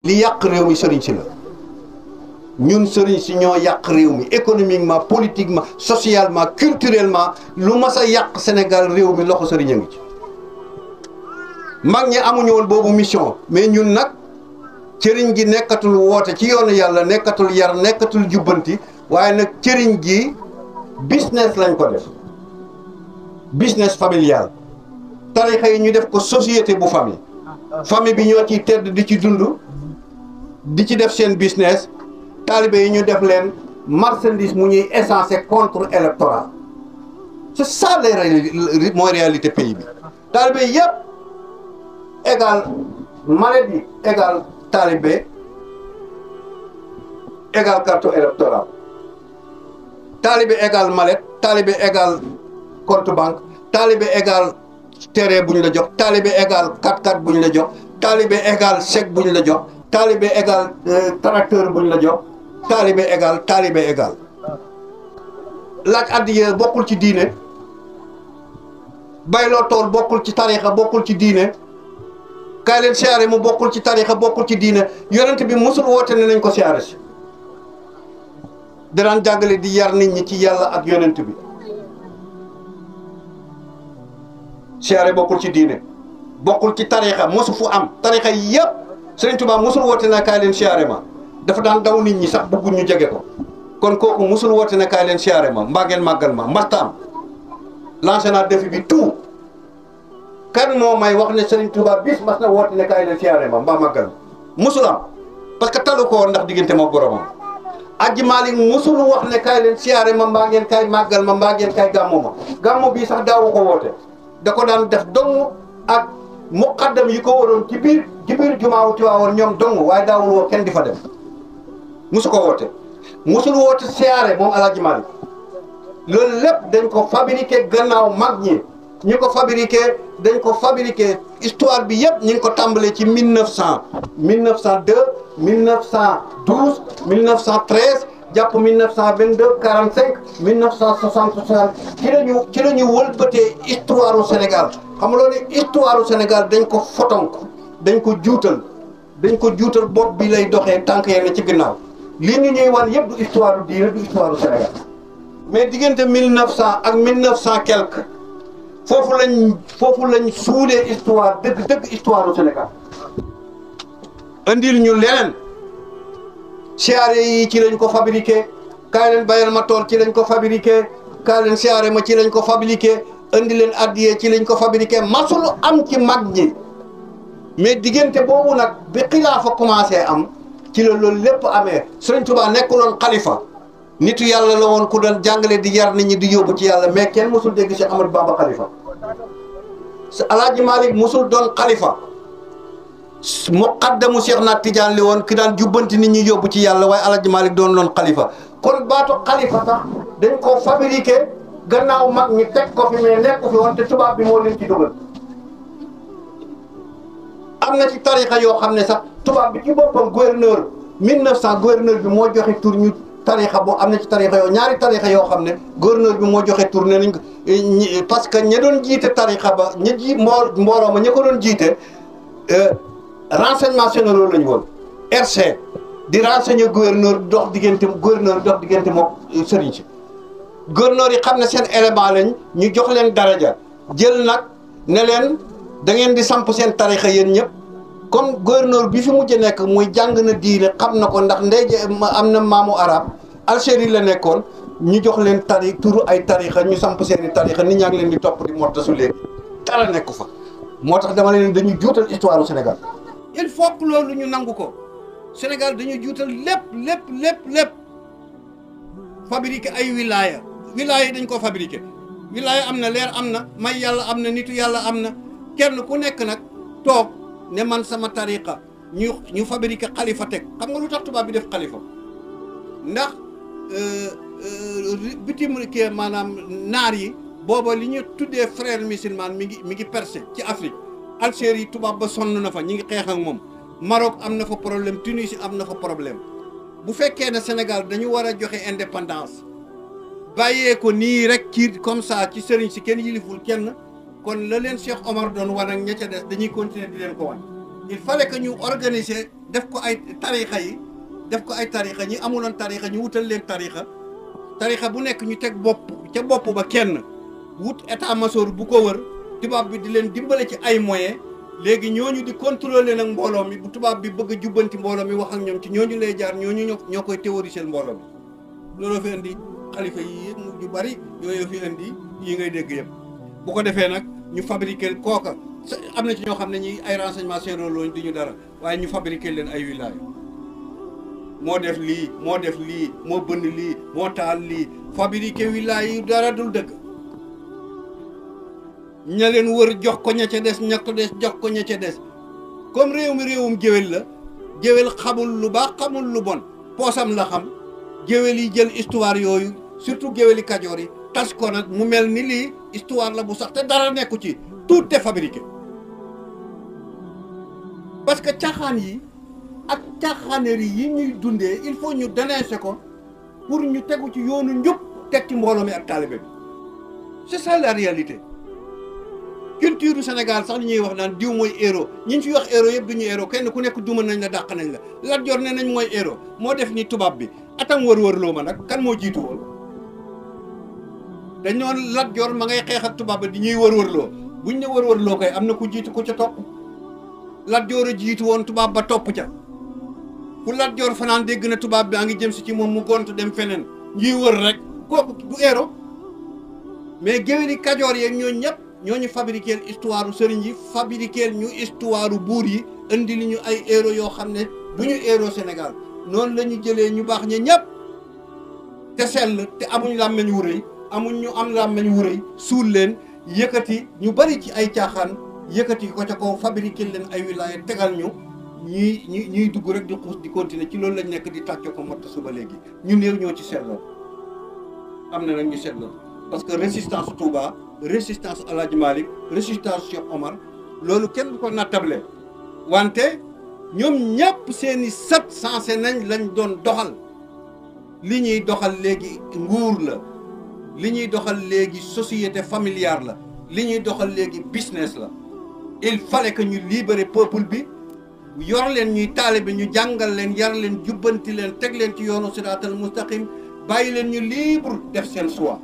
li yàq réew mi sëriñ si la ñun sëriñ si ñoo yàq réew mi économiquement politiquement socialement culturellement lu mas a yàq Sénégal réew mi loxo sëriñ a ngi ci mag ñi amuñu woon boobu mission mais ñun nag cëriñ gi nekkatul woote ci yoonu yàlla nekkatul yar nekkatul jubbanti waaye nag cëriñ gi business lañ ko def business familial tarixa yi ñu def ko société bu famille bi ñoo ciy tedd di ci dund di ci def seen business taalibe yi ñu def leen marchandise mu ñuy essencé contre électoral c'est ça mooy réalité pays bi taalibe yëpp égal maladie égal taalibe égal carte électorale taalibe égal mallette taalibe égal compte banque taalibe égal terrain bu ñu la jox taalibe égal 4x4 bu ñu la jox taalibe égal chèque bu ñu la jox taalibe égal tracteur bu ñu la jox taalibe égal laaj addiya bokkul ci diine bayloo tool bokkul ci tarixa bokkul ci diine kaay leen siyaare mu bokkul ci tarixa bokkul ci diine yonent bi musul woote ne nañ ko siyaare si danaan jàngale di yar nit ñi ci yàlla ak yonent bi siyaare bokkul ci diine bokkul ci tarixa mosu fu am tarixa yëpp Sëriñ Tuubaa musul woote na kaay leen siyaare ma dafa daan daw nit ñi sax bëgguñ ñu jege ko kon kooku musul woote ne kaay leen siyaare ma mbaa ngeen màggal ma mbasta am lancé naa défi bi tout kan moo may wax ne Sëriñ Tuubaa bis mas na woote ne kaay leen siyaare ma mbaa màggal ma musul am parce que talu ko woon ndax diggante ma boromam Aji Maalik musul wax ne kaay leen siyaare ma mbaa ngeen kaay màggal ma mbaa ngeen kaay gàmmu ma gàmmu bii sax daawu ko woote da ko daan def dong ak muqaddam yi ko waroon ci biir jumaawu Tiwaawoon ñoom dong waaye daawul woo kenn di fa dem musu ko woote musul woote siyaare moom Alaaji Maalik loolu lépp dañ ko fabriqué gannaaw mag ñi ñu ko fabriqué histoire bi yëpp ñu ngi ko tàmbalee ci 1900 1902 1912 1913 jàpp 1922 45 1960 ci la ñu wëlbatee histoire u Sénégal xam nga loolu histoire u Sénégal dañ ko fotonk dañ ko juutal bopp bi lay doxee tànk yenn ci ginnaaw li ñu ñuy wan yëpp du histoire u diine du histoire u Sénégal mais diggante 1900 ak 1900 quelque foofu lañ suulee histoire dëgg histoire u Sénégal andil ñu leneen siyaare yi ci lañ ko fabriqué kaay leen bayal ma tool ci lañ ko fabriqué kaay leen siyaare ma ci lañ ko fabriqué andi leen addiyee ci lañ ko fabriqué masul am ci mag ñi mais diggante boobu nag bi xilaafa commencé am ci la loolu lépp amee Sëriñ Tuubaa nekkuloon xalifa nitu yàlla la woon ku doon jàngale di yar nit ñi di yóbbu ci yàlla mais kenn mosul dégg Cheikh Ahmadou Bamba xalifa Alaaji Maalik mosul doon xalifa muqaddamu Cheikh na Tidiane li woon ki daan jubbanti nit ñi yóbbu ci yàlla waaye Alaaji Maalik doon loon xalifa kon baatu xalifa sax dañ ko fabriqué gannaaw mag ñi teg ko fi mais nekk fi woon te tubaab bi moo leen ci dugal am na ci tarixa yoo xam ne sax tubaab bi ci boppam gouverneur 1900 gouverneur bi moo joxe tur ñu tarixa boo am na ci tarixa yoo ñaari tarixa yoo xam ne gouverneur bi moo joxe tur ne nañ ko parce que ña doon jiite tarixa ba ña mbooloo ma ña ko doon jiite renseignement généraux lañu woon RC di renseigner gouverneur dox diggante moom sëriñ si gouverneur yi xam ne seen élément lañ ñu jox leen daraja jël nag ne leen da ngeen di samp seen tarixa yéen ñëpp comme gouverneur bi fi mujj nekk muy jàng na diine xam na ko ndax ndey am na maamu arab Algérie la nekkoon ñu jox leen turu ay tarixa ñu samp seen i tarixa nit ñaa ngi leen di topp di motta su léegi dara nekku fa moo tax dama leen dañuy juutal histoire du Sénégal il faut que loolu ñu nangu ko Sénégal dañuy juutal lépp fabriqué ay wilaya yi dañ ko fabriqué wilaya am na leer am na may yàlla am na nitu yàlla am na kenn ku nekk nag toog ne man sama tariqa ñu fabriqué xalifa teg xam nga lu tax tubaab bi def xalifa ndax bitim kii maanaam naar yi booba li ñu tuddee frère musulman mi ngi percé ci Afrique Algérie tubaab ba sonn na fa ñi ngi xeex ak moom Maroc am na fa problème Tunisie am na fa problème bu fekkee ne Sénégal dañu war a joxe indépendance bàyyee ko nii rek ci comme ça ci sëriñ si kenn yiliful kenn kon la leen Cheikh Omar doon wan ak ña ca des dañuy continuer di leen ko wan il fallait que ñu organiser def ko ay tarixa yi def ko ay tarixa ñi amuloon tarixa ñu wutal leen tarixa bu nekk ñu teg bopp ca bopp ba kenn wut état major bu ko wër tubaab bi di leen dimbale ci ay moyens léegi ñooñu di contrôler nag mbooloo mi bu tubaab bi bëgg a jubbanti mbooloo mi wax ak ñoom ci ñooñu lay jaar ñooñu ñoo koy théoriser mbooloo mi looloo fi indi xalifa yi yu bari yooyu fi indi yi ngay dégg yëpp bu ko defee nag ñu fabriquer kooka am na ci ñoo xam ne ñi ay renseignements généraux lañ du ñu dara waaye ñu fabriquer leen ay wilaaya moo def lii moo def lii moo bënn lii moo taal lii fabriquer wilaaya yi dara dul dëgg ña leen wër jox ko ña ca des ña ko des jox ko ña ca des comme réew mi réewum géwél la géwél xamul lu baax xamul lu bon poosam la xam géwél yi jël histoire yooyu surtout géwéli kajoor yi tas ko nag mu mel ni lii histoire la bu sax te dara nekku ci tout est fabriqué parce que caaxaan yi ak caaxaaneeri yi ñuy dundee il faut ñu dénoncer ko pour ñu tegu ci yoonu njub teg ci mbooloo mi ak taalibe bi c'est ça la réalité culture du Sénégal sax li ñuy wax naan diw mooy héros ñi ñu fi wax héros yëpp du ñu héros kenn ku nekk duma nañ la dàq nañ la Lat Joor ne nañ mooy héros moo def ni tubaab bi atam wër-wër loo ma nag kan moo jiitu woon dañ noon Lat Joor ma ngay xeex ak tubaab bi di ñuy wër-wër loo buñ ne wër-wër loo koy am na ku jiitu ku ca topp Lat Joor a jiitu woon tubaab ba topp ca fu Lat Joor fanaan dégg na tubaab bi a ngi jëm si ci moom mu gont dem feneen ñuy wër rek kooku du héros mais géwéli kajoor yeeg ñooñu ñëpp ñooñu fabriquer histoire sëriñ yi fabriquer ñu histoire buur yi indi li ñu ay héros yoo xam ne bu ñu héros Sénégal noonu la ñu jëlee ñu baax ña ñëpp te sell te amuñ làmmeñ wu rëy amuñ ñu am làmmeñ wu rëy suul leen yëkkati ñu bari ci ay caaxaan yëkkati ko ca kaw fabriquer leen ay wilaya tegal ñu ñuy dugg rek di xuus di continuer ci loolu lañ nekk di tàcco ko mott suba léegi ñu néew ñoo ci seetloo am na nag ñu seetloo parce que résistance Touba résistance El Hadj Malick résistance Cheikh Omar loolu kenn du ko nattable wante ñoom ñëpp seeni sët sensé nañ lañ doon doxal li ñuy doxal léegi nguur la li ñuy doxal léegi société familiale la li ñuy doxal léegi business la il fallait que ñu libérer peuple bi yor leen ñuy taalibe ñu jàngal leen yar leen jubbanti leen teg leen ci yoonu siraatal mustaqim bàyyi leen ñu libre def seen choix